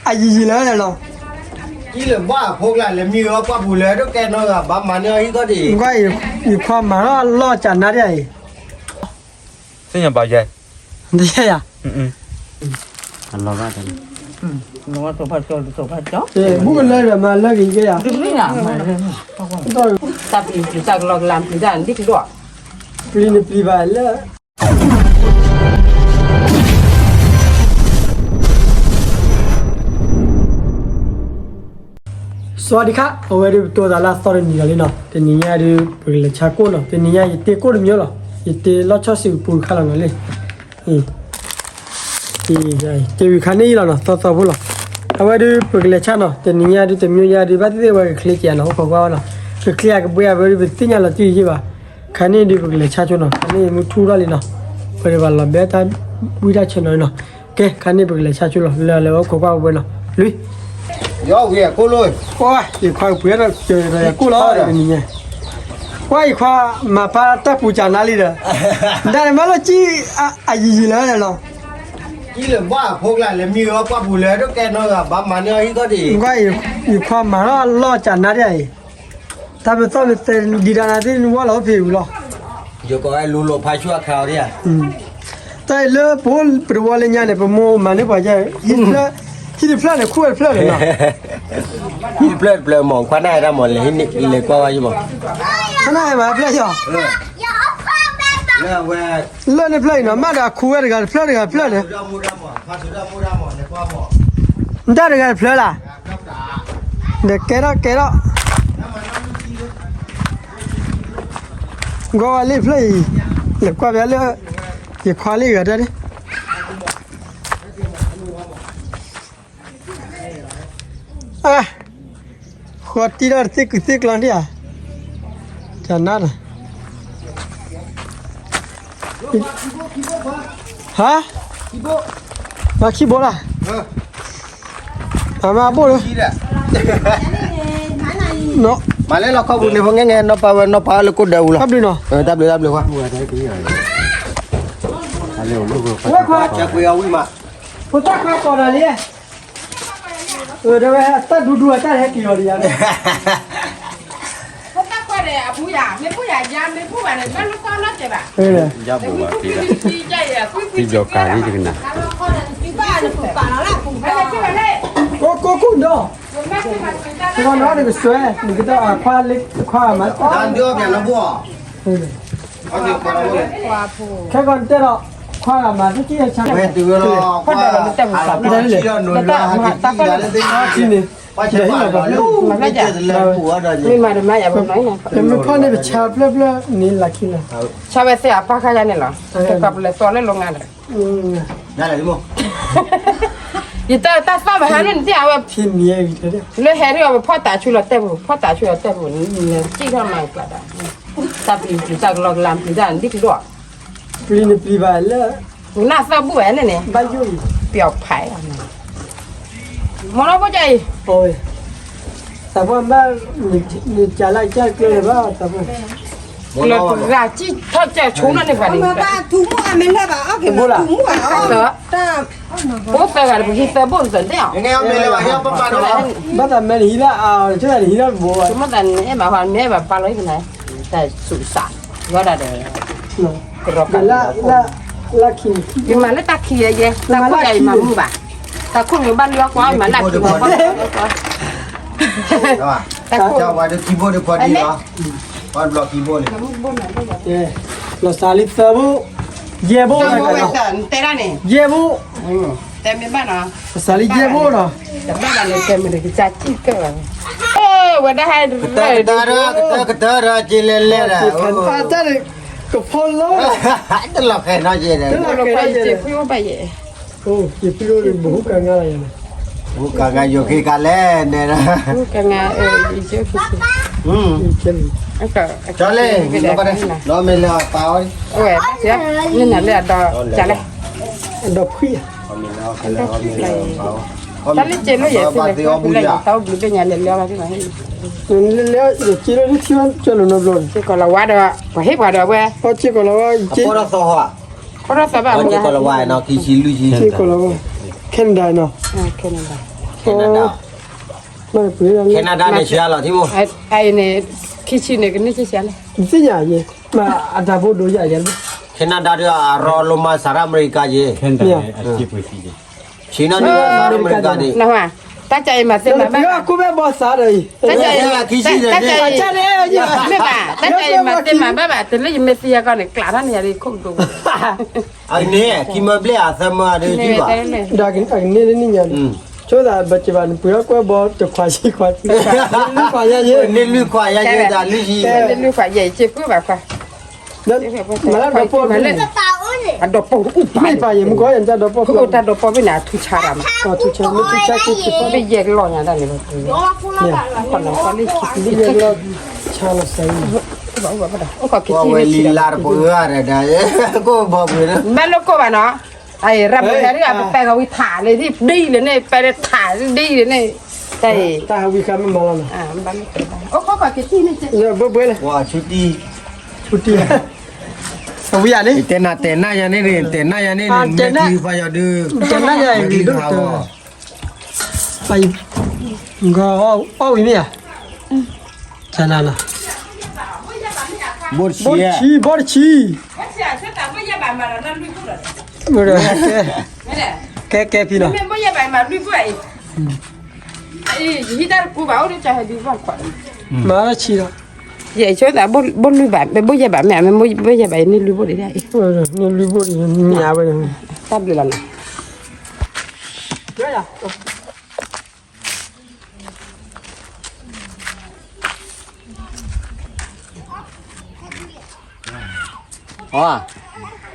အယံာ်ယံာ်လၢလီၤ. အံၤလၢဘၣ်အဖိကျါလဲၤမံအီၤပှၢ်ပူၤလဲၤဒိၣ်ကဲနီၢ်ဂၤဘၣ်မၤန့ၢ်အီၤဟံၣ်ခီဒံး. ကွၢ်အံၤခွါမၤထီၣ်အလီၢ်ကနါဒ်အံၤ. သ့ၣ်ညါဘၣ်ယဲ. တယဲယၤ. အလီၤဘၣ်တၢ်. မူကလၢဒီးမၤလၢကယဲယၤ. တၢ်ပျံၤပျံၤတၢ်ကလီကလၤပျံၤတၢ်ဒ်ကဒိၣ်. ပျံၤန့ၣ်ပျံၤဘၣ်လၢ စဝၤဒံခါ အဝဲဒုးပတိၤသးလၢအသီတနံၤလီၤလံနီၤ, တနံၤညါဒုး ပကလဲၤဆါကိၣ်နီၤ, တနံၤညါယတ့ကိၣ်တမံၤလီၤ, ယတ့လီၢ်ဆီၣ်စံးကပူၤတခါလီၤနီၤလံ. တ့ဝံၤခါန့ၣ်အံၤလီၤနီၤ, သီသီဖိလီၤ. အဝဲဒုးပကလဲၤဆါနီၤ, တနံၤညါဒုးတမံၤညါဒုး ဘၣ်သ့ၣ်သ့ၣ်ဝဲကချ့က့ၤနီၤ, အိၣ်ခိးကွၢ်ဝဲနီၤ, ကချ့အကဘှဲအဝဲဒုး ပသ့ၣ်ညါလီၤတံၢ်ယ့ၢ်ဘၣ်. ခါန့ၣ်ဒုးပကလဲၤဆါဆိနီၤ, ခါန့ၣ်မုၢ်ထူၣ်ထီၣ်လံနီၤ, ဝဲဒုးဘၣ်လီၤဘဲတၢ်ဝံတၢ်ဆၢနီၤနီၤ. ကဲ ခါန့ၣ်ပကလဲၤဆါဆိလီၤ, လၢလၢအိၣ်ခိးကွၢ်ဝဲနီၤ, လွံၢ် ယီၤဝံၤအကိၣ်လိ, ကွၢ်ယခွါကပှ့ၤဒီးစၢၤဒီးယကိၣ်လီၤ, နံၤညါ, ကွၢ်ယခွါမၤဖးတၢ်ပူၤကနါလံဒီး, ဒၣ်န့ၣ်မၤလီၤကံၣ်အယံာ်ယံာ်လၢလီၤ. အံၤလၢဘၣ်အဖိကျါလဲၤမံအီၤပှၢ်ပူၤလဲၤဒိၣ်ကဲနီၢ်ဂၤဘၣ်မၤန့ၢ်အီၤဟံၣ်ခီဒံး. ကွၢ်ယခွါမၤထီၣ်အလီၢ်ကနါဒ်အံၤ, တၢ်ပသီၣ်မ့ၢ်တဲဒံးဒၣ်နၤသ့ၣ်နဝီလီၤအိၣ်ဖဲအံၤဝံၤလီၤ. ယကီးဝဲလူလီၤဖးဆူအခါအီၤဒံးဧါ. တၢ်အံၤလၢပအိၣ်ပတဝီလၢညါန့ၣ် ပမိၢ်မၤန့ၢ်ပှၤယဲၢ်, ဟံၣ်တဖျၢၣ်န့ၣ် ခူၣ်ဝဲတဖျၢၣ်န့ၣ်နီၤ. ဟံၣ်တဖျၢၣ်တဖျၢၣ်မ့ၢ် ခွါနၢ်ဟဲဒၣ်မ့ၢ်လဲၤဟံၣ်န့ၣ် လဲၤကွၢ်ဝဲယမ့ၢ်, ခွါနၢ်ဟဲမၤတဖျၢၣ်ယီၤ, လၢန့ၣ်ဖျၢၣ်အံၤနီၤ မ့ၢ်ဒီးခူၣ်ဝဲတဂၤတဖျၢၣ်တဂၤတဖျၢၣ်န့ၣ်, နတၢ်တဂၤတဖျၢၣ်လၢ် ဒီးကဲထီၣ်ကဲထီၣ်, ဂီၤဝဲလၢဖျၢၣ်အံၤ, လဲၤကွၢ်ဘၣ်လၢ ယခွါလၢဂၤတၢ်န့ၣ်, ဃီတံၢ်ထီၣ်တသ့ၣ်ကုာ်သ့ၣ်ကျီဒံးဧါ, ကနါလီၤ. ဟါ, မၤခံဘိလၢ်, မၤမၤဘိၣ်လၢ, မၤလဲၣ်လီၤခီပူၤန့ၣ် ဖိငဲငဲ နီၢ်ပၤဝဲ နီၢ်ပၤလၢကိၣ်ဒၢးပူၤလီၤ. တၢ်ဘျုးနီၤ, တၢ်ဘျုး တၢ်ဘျုးခွါ, ဝဲခွါ, ဖိသၣ်ခွါကိးဒီးလံ, အဝဲတၢ်ဒူဒူအတၢ်ဟဲက့ၤလီၤဒံးယၤန့ၣ် ဖိသၣ်ခွါဒီးအပူၤယၤ, မ့ၢ်ပူၤယၤယၤ, မ့ၢ်ပူၤဘၣ်န့ၣ် ဘၣ်လိၣ်သီနီတစဲးဘၣ်. ယၤပူၤဘၣ်, သံဒီးကၤလံတကနၣ်, ကိၣ်ကိၣ်ကိၣ်ဒီး, တဂီၤနီတကစွဲ, နကတၢ်ခွါလၢခွါမၤ, ခဲကီးနတဲဒီး, ခွါဂၤမၤတကံၢ်ဆါ, ဝဲတုၤဝဲလီၤ, န့ၣ်, မ့ၢ်မၤတမၤယၤ, တမ့ၢ်ဖီၣ်န့ၣ် ပဆါဖျၢၣ်ဖျၢၣ်န့ၣ်လၢခံလီၤ, ဆါဝဲသ့ၣ်အပၢ်ခါယၤန့ၣ်လီၤ, ကပလဲၤသီလၢလိၤငါဒီး, ယတၢ်သီၣ်မဟါန့ၣ် နတၢ်အဝဲ, လၢဟဲဒ်အီၤ ပဖီၣ်တးဆူလီၤတဲာ်ပူၤ, ဖီၣ်တးဆူလီၤတဲာ်ပူၤန့ၣ် နလဲၤစံၣ်ထီၣ်မၤကျးဒီး, တၢ်ပျံၤပျံၤတၢ်ကလီကလၤပျံၤတၢ်ဒ်ကဒိၣ်, ပျံၤန့ၣ်ပျံၤဘၣ်လၢ, ပူၤနၢ်သီၣ်ဘူၣ်ဝဲန့ၣ်န့ၣ်, ဘၣ်ယိၣ်အံၤ, ပျီဖး, မ့ၢ်လီၤဖိကၢ်အံၤ, သးပှၢ်ဘၣ်, နကလၢကၢ်ကျဲလၢၤဘၣ်သးပှၢ်, ကျဲတဂၤစံၣ်ထီၣ်ကၢ်ဆိနီၣ်န့ၣ်ပှၤန့ၣ်, ဘၣ်ထူမူအမ့ၢ်လၢဘၣ်အီၣ်က့ၤဘၣ်ထူမူအီၣ်, ဖိသၢဂၤတပဟံးသၢဘိၣ်န့ၣ်သ့ၣ်, ဘၣ်သးမဲာ်နဟံးလၢအါ, ကၢ်နဟံးလၢဘိ, မ့ၢ်သးနအဲၣ်ဘၣ်ဟီ နမ့ၢ်အဲၣ်ဘၣ်ပာ်လီၤဟံၣ်ပနၤ, တၢ်ဆူးစး, ဝဲဒၣ်ဒီး, ကရီကလၢ, ယမၤလၢတၢ်ခံးယဲ, တၢ်ခိၣ်ယၤယမၤမုာ်ဘၣ်, တၢ်ခိၣ်မ့ၢ်ဘၣ်လၢကွၢ်မၤလၢခံးဘၣ်, တၢ်ခိၣ်, ဝဲဒၣ်ခံဘိတခွါဒ်လီၤ, ဝဲဘျီခံဘိန့ၣ်, လီၤစးလံသၢဘိ, ယဲၢ်ဘိ, ယဲၢ်ဘိ, တဲမ့ၢ်ဘၣ်နီၤ, စးလံယဲၢ်ဘိနီၤ, တဘၣ်ဘၣ်န့ၣ် တဲမ့ၢ်တကစၢ်စံၣ်ကၢၢ်ဘၣ်န့ၣ်, ဝဲဒၣ်ဟဲ, ကတၢၢ်ကတၢၢ်ဒီးက့ၤလဲၤလဲၤဒီး, တၢ်န့ၣ်, ကဖီလီၤ, တလီၤဃဲၤနီၤက့ၤဒီး, တလီၤဃဲၤနီၤက့ၤ, ဖုအိၣ်ဘၣ်ယဲၢ် ယဖုအိၣ်ဘၣ်ဟူးကါငါလီၤယဲၢ်န့ၣ်, ဟူးကါငါယိၤက့ၤကါလဲၣ်န့ၣ်, ဟူးကါငါ, ကၠီလ့ၣ်, ဒီးမ့ၢ်လၢပာ်အီၤ, ဝဲလၢအဒီး, ကၠီလ့ၣ်, အဒီးဖှံ, တၢ်လၢကၠီလ့ၣ်ယဲၢ်, တၢ်အိၣ်ဘျုးဘ့ၣ်ညါလဲၤလၢအီၤဘၣ်, လဲၤလၢယကၠီလ့ၣ်ထံၣ်ဘၣ်ကၠီလ့ၣ်နီတဘျီန့ၣ်, ကၠီလ့ၣ်ဝါဒီး, ပှၤဟ့ၣ်ပှၤဒီးဝဲ, ကၠီလ့ၣ်ဝါ, ကၠီလ့ၣ်ဝါ, ကၠီလ့ၣ်ဝါ, Canada နီၤ, Canada Canada န့ၣ်ဆံးလီၤထံမိၢ်, အအံၤန့ၣ် ခံဆံန့ၣ် ကန့ၢ်ဆံးဆံးလဲၣ်, သ့ၣ်ညါယဲ, မ့ၢ်အတၢ်ဖိဒိၣ်ယၤယဲ, Canada ဒုးအရီလိာ်မၤစးထီၣ်အမဲရကၤယဲ, ဆံးနီၣ်ဒုးစးထီၣ်အမဲရကၤန့ၣ်, တၢ်ကၢ်အံၤမၤသ့မၤဘၣ်, ကိးဘဲဘီစးဒီးအံၤ, တၢ်ကၢ်အံၤ, မ့ၢ်ဘၣ် တၢ်ကၢ်အံၤမၤသ့မၤဘၣ်ဘၣ် တလၢယမ့ၢ်သ့ယၤကီၢ်န့ၣ် ကျးထီၣ်န့ၣ်ယၤဒ်ခိၣ်ကဒိၣ် အန့ၣ် ခံမၢဘျဲၣ်အသၢမၢဒုးကံဘၣ်, ဒီးကန့ၢ်လၢနံၣ်ညါန့ၣ်, ဆိသးဘၣ်ကဘၣ်နပှ့ၤအီၣ်ကွဲဘီတခွးဆံခွး, လွံၢ်ခွးယဲယဲ, န့ၢ်လွံၢ်ခွးယဲယဲဒၣ်လွံၢ်ဆံ, လွံၢ်ခွးယဲယဲစ့ၢ်ကီးဘၣ်ခွါ, မၤလၢဒီပိာ်မ့ၢ်, အဒီပိာ်အိၣ်ပာ်, မ့ၢ်ပာ်ယဲမုၢ်ကီၢ်ယဲတၢ်ဒီပိာ်, အိၣ်တၢ်ဒီပိာ်ဘ့ၣ်န့ၣ် အထူဆါရမး, ထူဆါမ့ၢ်ထူဆါက့ၤ, ဘ့ၣ်ယဲလီၤညါဒၣ်န့ၣ်, ဆါလီၤစး, အိၣ်ခိးက့ၤထံလံလါတပှဲၤဂၤဒၣ်, ကိၣ်ဘီပှ့ၤ, ဘၣ်လိၣ်ကိၣ်ဘၣ်နီၤ, အံၤ ရၢ်ပှဲၤဟဲဒ်အပပာ်ကဝံၤထးလၢဒ်ဒ်လၢန့ၣ် ပာ်လၢထးဒ်လၢန့ၣ်, တၢ်အံၤ, တၢ်ဟးဝံၤခါမ့ၢ်မၤလီၤနီၤ, ဘၣ်လိၣ်ကိၣ်ဘၣ်, အိၣ်ခိးက့ၤထံန့ၣ်, ဘှဲဘှဲလဲၣ်, ဆူတံၢ်, ဆူတံၢ်, အဝံၤယၤန့ၣ်, တဲနၤတဲနၤယၤန့ၣ်, တဲနၤယၤန့ၣ်, တဲနၤယၤအံၤ, အံၤ, အီၣ်ဝံၤမ့ၢ်ဧါ, ကနၤနီၤ, ဘီတဆံ, ဘီတဆံ, ကဲကဲဖံနီၤ, မၤတဆံလီၤ, ယဆိသးဘိၣ်လွံၢ်ဘၣ်, မ့ၢ်ဘိၣ်ယဲၢ်ဘၣ်မ့ၢ်, မ့ၢ်ဘိၣ်ယဲၢ်ဘၣ်န့ၣ်လွံၢ်ဘိၣ်ဒံး, လွံၢ်ဘိၣ်ဒံး, တၢ်ဘျုးလီၤနီၤ.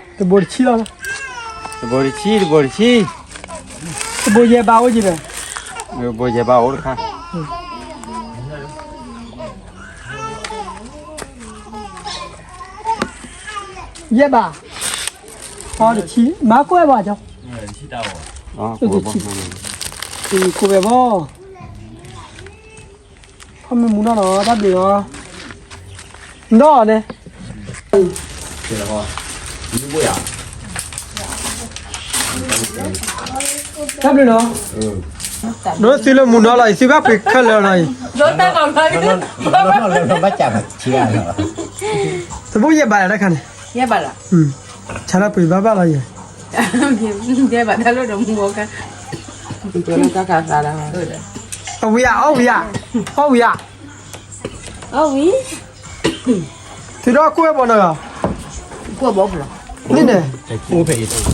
တဘိတဆံလီၤ, တဘိတဆံ, တဘိတဆံ, တဘိယဲၢ်ဘၣ်အိၣ်က့ၤဒီး, တဘိယဲၢ်ဘၣ်အိၣ်တခါ, ယဲၢ်ဘၣ်, အီတဆံ, မၤကိၣ်ဝဲဘၣ်ကၠီ, ကိၣ်ဝဲဘၣ် ခီမ့ၢ်မူနီၤနီၤ တၢ်ဘျုးနီၤ, ဒီးန့ၣ်, တၢ်ဘျုးနီၤ, ဒိးသုလၢမူနီၤလီၤ ယသုဘၣ်ပှ့ၤခဲလၢာ်နီၤအံၤ, ဘၣ်ကဘၣ်, တဘိယဲၢ်ဘၣ်လၢတၢ်ခါန့ၣ်, ဆါတၢ်ပှ့ၤဘၣ်ဘၣ်လီၤယဲၢ်, အဝံၤဧါ အီၣ်ဝံၤဧါ, အီၣ်ဝံၤဧါ, သုဒီးကိၣ်ဝဲဘီနီၤ, န့ၣ်န့ၣ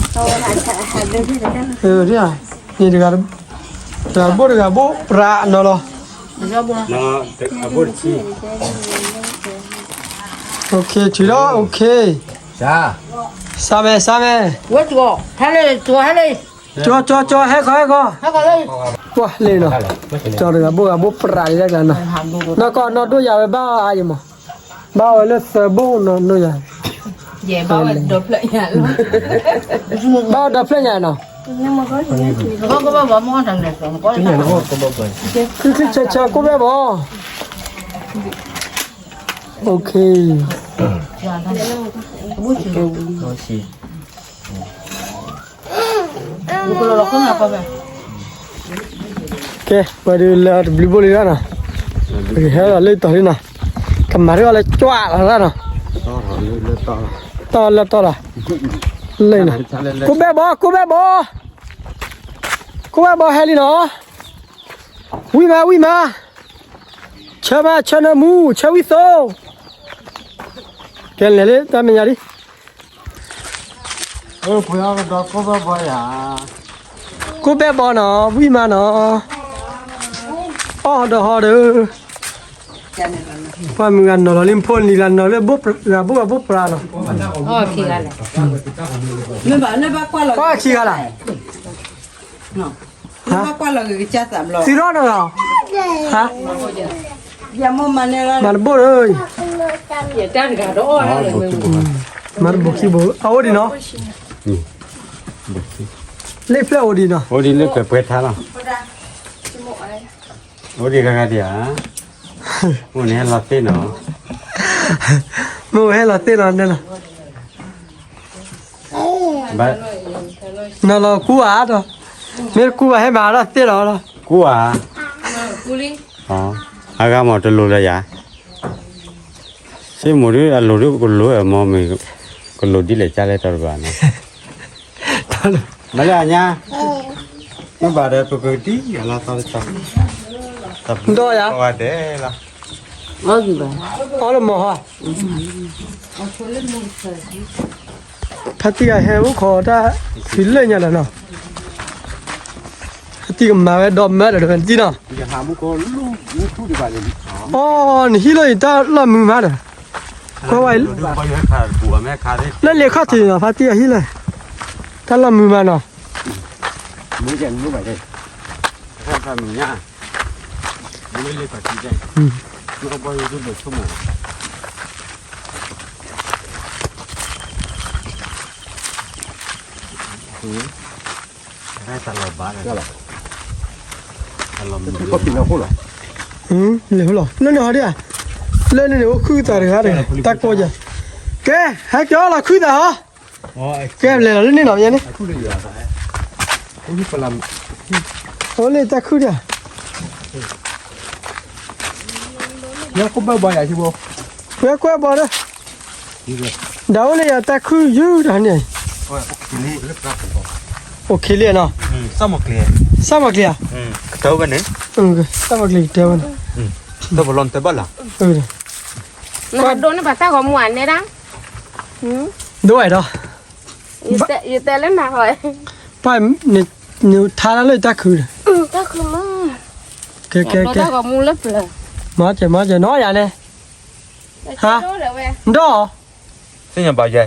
်, န့ၣ်တဂၤ, တဂၤဘိၣ်တဂၤဘိၣ်ပြးနီၤလီၤ, ထုးလီၤ, စါမဲ စါမဲ, ကၠီကၠီကၠီ ဟဲခီဟဲခီ, ပှၤလဲၤနီၤ, ကၠီတဂၤဘိၣ်ဂၤဘိၣ်ပြးလံတၢ်ကျါနီၤ, နီၢ်ကီၢ်နီၢ်ဒိၣ်ယၤဝဲဘၣ်အါယမး, ဘၣ်ဝဲလၢသၢဘိၣ်နီၤဒိၣ်ယၤ, ဘၣ်ဝဲဒီဖျၢၣ်ညါနီၤ, ချ့ချ့ဆၢဆၢကိၣ်ဘဲဘီ, ကဲ ပှၤဒုးလၢတဘျုးဘိၣ်လံလီၤနီၤ, ပကဟဲလီၤလၢတီၤလံနီၤ, ကမၤထီၣ်လၢကွၢ်လီၤနီၤ, တီၤလၢတီၤလီၤ, လၢနီၤ, ကိၣ်ဘဲဘီ ကိၣ်ဘဲဘီ, ကိၣ်ဘဲဘီဟဲလံနီၤ, ဝံၣ်မး ဝံၣ်မး, ဆၢမး ဆၢနၢမူ ဆၢဝံၣ်သိ, ကဲလဲၤလၢတၢ်မဲာ်ညါလံ, ကိၣ်ဘဲဘီနီၤ ဝံၣ်မးနီၤ, အီၣ်ဒီးဟီဒီး, ပှၤမုၢ်ဂၤနီၤလီၤလံ ဖိနံၤလၢနီၤလၢဘိၣ်ဂၤဘိၣ်ဂၤဘိၣ်ပြးနီၤ, အီၣ်ခံဂၤလၢ, အီၣ်ခံဂၤလၢ, သုထီၣ်နီၤ, မၤတဘိၣ်လၢ, မၤတဘိၣ်ခံဘိၣ် အအိၣ်ဒံးနီၤ, လ့ၣ်ဖျၢၣ်အိၣ်ဒံးနီၤ, အိၣ်ဒံးလၢပှဲၤထါလီၤ, အိၣ်ဒံးဂၤဂၤဒံးဧါ, အိၣ်န့ၣ်ဟဲလီၤသ့ၣ်နီၤ, မ့ၢ်ဟဲလီၤသ့ၣ်နီၤ, နီၤလီၤကူဧါဒီး, မ့ၢ်တကူဘၣ်ဟဲမၤဒီးသ့ၣ်လီၤလီၤ ပူၤဧါ, အဂၤမ့ၢ်တလိၣ်လၢၤယၤ, စ့မိၢ်ဒုးအလိၣ်ဒုးကလိၣ်မ့ၢ်မ့ၢ်, ကလိၣ်ဒ်လဲၣ်ကလဲၣ်တၢ်တဘၣ်န့ၣ်, မ့ၢ်လၢအညါ, မ့ၢ်ဘၣ်ဒီးပကဒ်အလီၤသီတသီ, ဒီးယၤ, အီလၢမီၢ်ဟီ, ဖါတံၢ်အဟဲအိၣ်ခိးတၢ်ဖံးလၢညါလီၤနီၤ, ဖါတံၢ်ကမၤဝဲဒီးမၢဒီးတဝဲတံၢ်နီၤ, အီ နဟံၣ်လီၤအံၤတၢ်လီၢ်မုာ်မးဒီး, ကွၢ်ဝဲအံၤ, လၢလ့ၤခီၣ်ထံးနီၤ ဖါတံၢ်အဟံၣ်လီၤ, တၢ်လီၢ်မုာ်မးနီၤ လဲၤဟိလီၤ လၢန့ၣ်ဟီဒ်ဧါ, လၢန့ၣ်န့ၣ် အိၣ်ခုၣ်သးတဂၤတဂၤ တၢ်ကိးယၤ, ကဲ ဟဲက့ၤအီၣ်လီၤခုၣ်သးဟီ, ကဲ လဲၤလီၤလၢန့ၣ်နီၤ ယဲန့ၣ်, အိၣ်လၢတၢ်ခုၣ်ဒ်ဧါ, ဝဲကွဲဘီဒီး ဒၣ်အိၣ်လၢယတၢ်ခုၣ်ယုၢ်တၢ်န့ၣ်, အိၣ်ခံလံနီၤ, စၢ်မီၤကျ့ၤဧါ, ကတၢၢ်ဝဲန့ၣ်, စၢ်မီၤကျ့ၤကတၢၢ်ဝဲန့ၣ်, တၢ်ဘလီၢ်တၢ်ဘၣ်လၢ, နဒိးန့ၢ်ဘၣ်တၢ်ဂီၤမူအနဲဒၣ်, ဒိးဝဲဒီး, ယတဲလၢနၤဟီ, ပၢ်န့ၣ်, နထါတၢ်လၢတၢ်ခုၣ်ဒီး, တၢ်ခုၣ်မး, ကဲကဲကဲ, မၤစၢၤမၤစၢၤနီၤယၤန့ၣ်, ဟါ, ဒီး သ့ၣ်ညါဘၣ်ယဲ,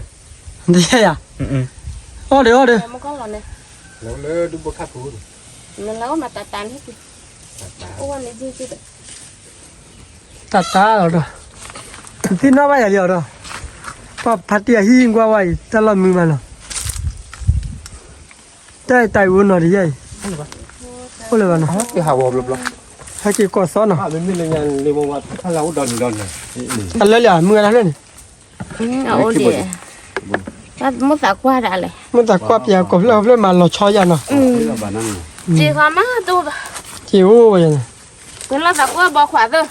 တယဲယၤ, အီၣ်ဒီးအီၣ်ဒီး, တၢ်တၢ်လီၤဒီး, နသ့ၣ်နီၣ်ဘၣ်ယၤလံအီၤဒီး, ပှၤဖါတံၢ်အဟံၣ်ကွၢ်ဝဲအံၤ တၢ်လီၢ်မုာ်မးနီၤ, တၢ်တၢ်အံၤအိၣ်နီၤတယဲအံၤ, အိၣ်လၢၤဘၣ်နီၤ, ဟဲက့ၤကိးသီနီၤ, တၢ်လၢလၢမုာ်အတၢ်ဖျၢၣ်န့ၣ် အိၣ်ဒံး, မိၢ်သးကွၢ်ဒၣ်လဲာ်, မိၢ်သးကွၢ်ပျဲကိးဖျၢၣ်ဖျၢၣ်မၤလီၤဆီယၤနီၤ, က့ၤအိၣ်ဝဲယၤန့ၣ်, သးကွၢ်ဘီခွးသၢ, သ့ၣ်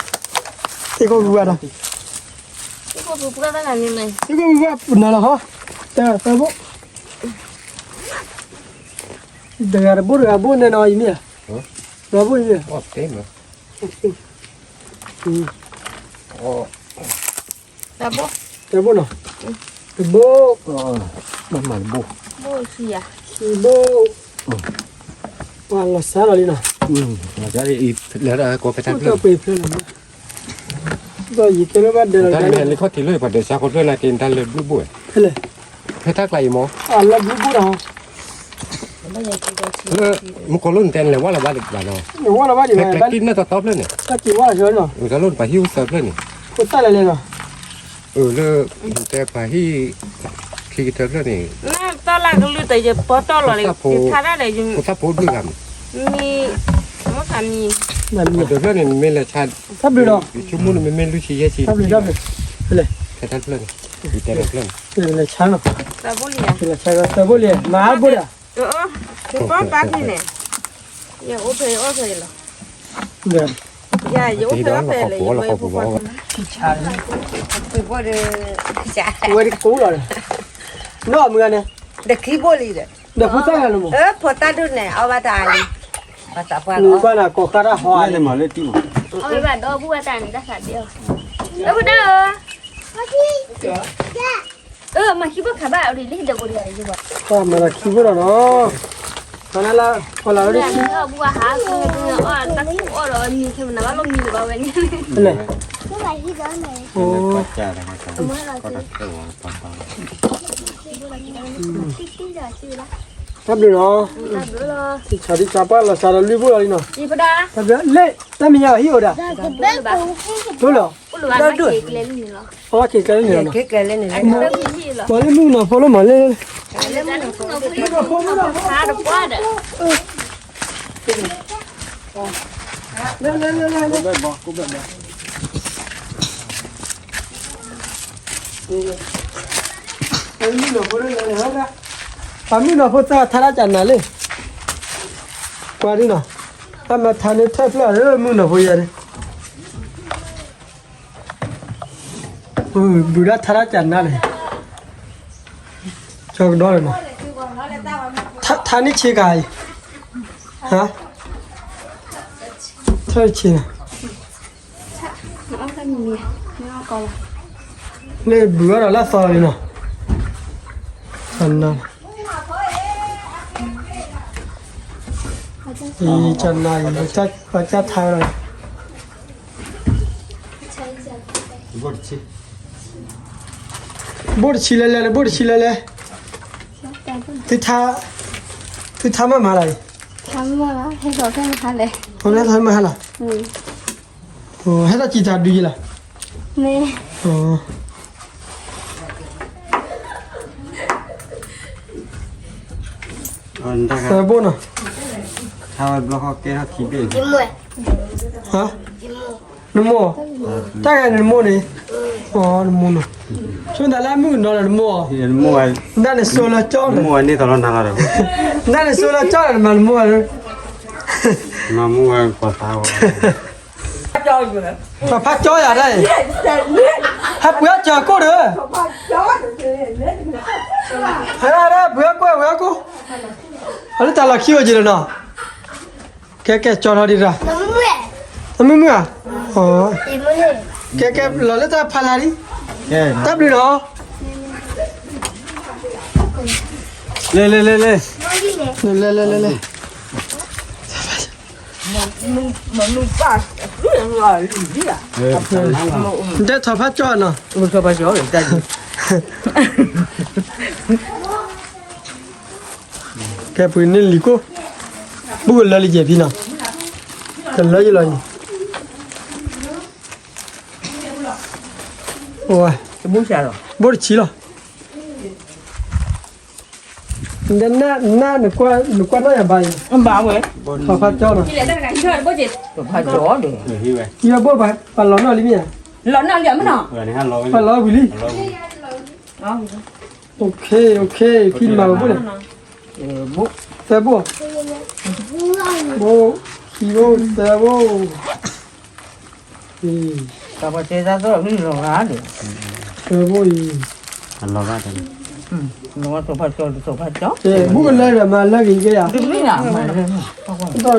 ခိၣ်ဝံၤဝဲဒီး, သ့ၣ်ခိၣ်ဝံၤဝဲပနၤလီၤဟီ, တၢ်ဘိ, တဂၤတဘိတဂၤဘိနဲနီၤအံၤမ့ၢ်ဧါ, တဂၤဘိအံၤမ့ၢ်ဧါ, တၢ်ဘိနီၤ, တဘိ, ဘိ, ဘိ, ပှၤလီၤစါလီၤလံနီၤ, လၢတၢ်ပှ့ၤဖျၢၣ်လီၤ, ဒီးယကဲလၢဘၣ်ဒၢးလီၤ, တၢ်လၢခီၣ်ထံးလၢပှၤဒၢးစါခီဖျၢၣ်နာ်က့ၤ တၢ်လၢဘျုးဘိၣ်, ဖဲလဲၣ်, ဖဲတၢ်ကျါအံၤမး, လၢဘျုးဘိၣ်ဒီး မူကီၢ်လိၣ်နတဲနလဲၤဝဲလီၤဘၣ်ဒံးဘၣ်နီၤ, နဝဲလီၤဘၣ်ဒံးဘၣ်, ဖဲကျဲကံၣ်နၢ်တီတီဖျၢၣ်န့ၣ်, တၢ်က့ၤဝဲလီၤဆၢနီၤ, မူကီၢ်လိၣ်နပှၤဟံၣ်အိၣ်သၢဖျၢၣ်န့ၣ်, ဖိသၣ်လဲၤလဲၤနီၤ, အၢ လၢ တဲပှၤဟံၣ် ခံကတၢၢ်ဖျၢၣ်န့ၣ်, တၢ်လၢကလုၢ်တယပီတီၢ်လီၤ, ဖိသၣ်ဖိဒုၣ်ဂၤမး, မ့ၢ်, တၢ်ဖျၢၣ်န့ၣ် နမ့ၢ်လဲၤဆါ, တၢ်ဘျုးနီၤ, ယဆိကမိၣ်န့ၣ် မ့မ့ၢ်လွံၢ်ဆံယဲၢ်ဆံ, တၢ်ဘျုး, ဖဲတၢ်ဖျၢၣ်န့ၣ်, ယတဲတၢ်ဖျၢၣ်န့ၣ်, လဲၤဆါနီၤ, လဲၤဆါဒီးတၢ်ဘိလံ, မၤဘိဒီး ပၢ်ပၢ်ဖဲန့ၣ်, ယအိၣ်ဖဲအီၣ်ဖဲလီၤ, ယအိၣ်ဖဲအီၣ်ဖဲလီၤ, ယအိၣ်ဖဲအီၣ်ဖဲလီၤ, ဝဲတကိးလီၤ, နီၢ်မုၢ်ဂၤန့ၣ်, ဒီးဖိသၣ်ဂၤလီၤမး, ဖိသၣ်ဒိၣ်န့ၣ် အီၣ်ဘၣ်တၢ်အါလံ, ပှၤသးပှၢ်လီၤ, ကွၢ်နၤကိးဃာ်တၢ်ဟီအါလံ, အီၣ်ဘၣ်ဒီးဘူၣ်ဘၣ်တၢ်န့ၣ် တၢ်သးဒ့အီၤ, လၢဖိဒၣ်ဧၢ မၤခံဘိခးဘၣ်အီၤဒ်လံဒီးဘိဒံး, မၤလီၤခံဘိဒီးနီၤ, ဖီလာ်လၢခံ, ဘူၣ်ဟါ, အီၣ်တၢ်ခူအီၣ်ဒီးမံၤခဲမနၤဘၣ်လိၣ်မံၤလၢၤဘၣ်ဝဲန့ၣ်, တၢ်ဘျုးနီၤ, တၢ်ဘျုးလၢ, တၢ်မံၤညါဟံၣ်အိၣ်ဒၣ်, တိၢ်လီၤ, အဝဲက့ၤကျဲလၢန့ၣ်လီၤ, မၤလၢမုၢ်နီၤဖိလၢမၤလၢ, ပှၤမုၣ်နီၤဖိတၢ်ထါတၢ်ကနၤလၢ, ကွၢ်ဒ်နီၤ, တၢ်မၤထါန့ၣ်ထၢၣ်ဖျၢၣ်ဧၢ မုၢ်နီၢ်ဖိယဲန့ၣ်, ဘုးဒၣ်ထါတၢ်ကနါန့ၣ်, ကၠီကဒီးန့ၣ်, ထါန့ၣ်ဆ့ကၤအံၤ, ဟါ, ထၢၣ်ဆ့န့ၣ်, န့ၣ်ဘုးအီၣ်ဒီးလၢအသီလီၤနီၤ, ကနါ, အံၤကနါအံၤ, ပှၤကၢ်ထါဝဲလီၤ, ဘိၣ်တဆံလဲလဲလၢ ဘိၣ်တဆံလဲလဲ, သုထါမၤမၤလၢအံၤ, ဟဲထီၣ်မၤဟါလီၤ, ဟဲထီၣ်ကံၤတၢ်ဒုးယံၤလီၤ, ဘိၣ်နီၤ, နမိၢ်, တၢ်ဂၤနမိၢ်န့ၣ်, နမိၢ်နီၤ, ဆိသးလၢအမုၣ်ကနီၤလၢနမိၢ်, နဒၣ်န့ၣ်စိလၢကၠီလီၤ, နဒၣ်န့ၣ်စိလၢကၠီလီၤ နမၤနမိၢ်, ပှၤဖးကၠီယၤဒၣ်အံၤ, ဟဲပှ့ၤအီၣ်စၢၤကိၣ်ဒီး, ဟဲဒၣ်ပှ့ၤအီၣ်ကိၣ် ပှ့ၤအီၣ်ကိၣ်, အလၢတၢ်လီၢ်ခံအိၣ်က့ၤလီၤနီၤ, ကဲကဲကၠီထီၣ်ဒံးတၢ်, အမုၢ်မုၢ်ဧါ, ကဲကဲလီၤလၢတၢ်ဖးလၢ်လံ, တၢ်ဘျုးနီၤ, လဲၤလဲၤလဲၤလဲၤ, လဲၤလဲၤလဲၤလဲၤလဲၤ, နတဲထီၣ်ဖးကၠီနီၤ, ကဲပှ့ၤန့ၢ်လံၤကိၣ်, ဘူၣ်ကလၢလံယဲၢ်ဖံနီၤ, ကလၢယလီၤန့ၣ်, ဘိၣ်တဆံလီၤ, နကွၢ်နီၣ်ယၤဘၣ်အံၤ, ထီၣ်ဖးကၠီနီၤ, ယဘိၣ်ပှၤလီၤနီၣ်လံမ့ၢ်ဧါ, ပှၤလီၤဝံၤလံ, ဖံမၤဘိၣ်န့ၣ်, သၢဘိၣ်, ဘိၣ်, ခံဘိၣ် သၢဘိၣ်, သၢဘိၣ်အံၤ, ဘူၣ်ကလၢဒီးမၤလၢက့ၤကဲယၤ, တၢ်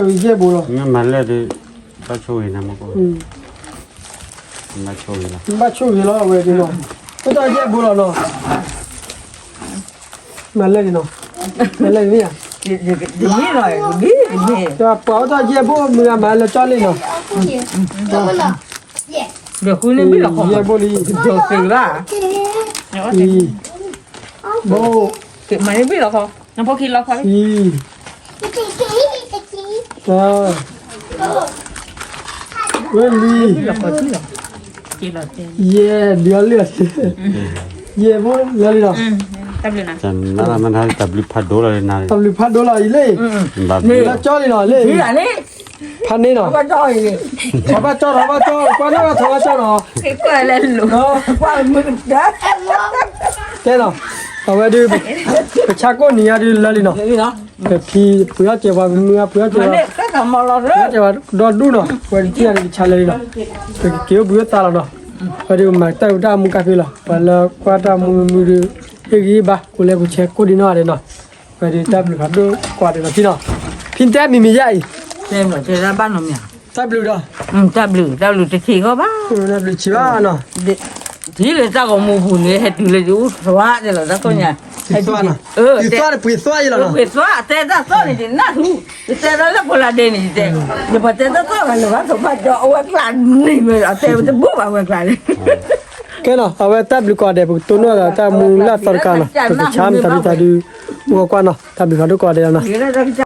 ယဲၢ်ဘိလီၤ, ဘၣ်ဆိၣ်ဂ့ၤလီၤဝဲဒၣ်နီၤ, တၢ်ယဲၢ်ဘိလီၤနီၤ, မၤလၢက့ၤနီၤ, မၤလၢက့ၤမ့ၢ်ဧါ, ပှၤအိၣ်တၢ်ယဲၢ်ဘိမုၢ်ဂၤမၤလၢကၠီလံနီၤ, ယဲၢ်ဘိလံ, ဘိ, ခံ, တၢ်, ဝဲလံ, ယဲၢ်ဒုးအလၢာ်, ယဲၢ်ဘိလၢလံနီၤ, တၢ်ဘျုးဖးဒိၣ်လီၤအံၤလံ, လၢကၠီလံနီၤလံ, ဖးန့ၢ်နီၤ, ထီၣ်ဘၣ်ကၠီ, ထီၣ်ဘၣ်ကၠီ, ကွၢ်နီၣ်ထီၣ်ဘၣ်ကၠီနီၤ, ကဲနီၤ, အဝဲဒုး, ပဆါကိၣ်နံၤညါဒုးလၢလံနီၤ, ပဖံပှ့ၤအီၣ်စဲးပှၤ ပမုၢ်အပှ့ၤအီၣ်စဲးပှၤ, ပှ့ၤအီၣ်စဲးပှၤဒီဒူၣ်နီၤ, ပဝဲဒုးထံၣ်န့ၣ်ပဆါလၢလံနီၤ, ပကက့ၤအိၣ်ဘှံးအိၣ်သါလီၤနီၤ, ပဝဲဒုးမၤတၢ်အုးတၢ်မူကါဖဲလီၤ, ပှၤလၢကွၢ်တၢ်မူမုၢ်ဒုး, ဟ့ၣ်ဂံၢ်ဘါ ကိးလဲၤကိးဆဲးကိးဒံးနီၢ်ဂၤဒဲးနီၤ, ပဝဲဒုးတၢ်ဘျုးဖးဒိၣ်ကိးဂၤဒဲးလီၤဖံနီၤ, ဖံတဲမံၤမံၤယါအံၤ, တၢ်ဘျုးဒီး, တၢ်ဘျုး, တၢ်ဘျုးတဆံးဂီၢ်ဘၣ်, တၢ်ဘျုးဆံးဘၣ်နီၤ, ထံၣ်လၢတၢ်ဂီၤမူပူၤန့ၣ် ဟဲတုၤလၢယအိၣ်သဝါဒဲးလီၤ တၢ်ကိးညါ, ပှ့ၤသွါယလီၤ, ပှ့ၤသွါတဲတၢ်သီၣ်န့ၣ် ယနၢ်ဟူ, ယတဲဒၣ်လၢဖိလၢဒဲးန့ၣ် ယတဲ, ယပှၤတဲတၢ်သီၣ်ဂၤလၢၤဘၣ် သပှၢ်ကၠီ အဝဲကျးန့ၢ်ဝဲ အတဲဝဲတဘူၣ်ဘၣ်ဝဲကျးန့ၣ်, ကဲနီၤ အဝဲတၢ်ဘျုးကိးဂၤဒဲး ပကတိၢ်နီၣ်ဒီးတၢ်မူလၢအသီတကးနီၤ ပကဆါမတၤဒုတၢ်ဒုး, အိၣ်ကွၢ်နီၤ တၢ်ဘျုးဖးဒိၣ်ကိးဂၤဒဲးလီၤနီၤ.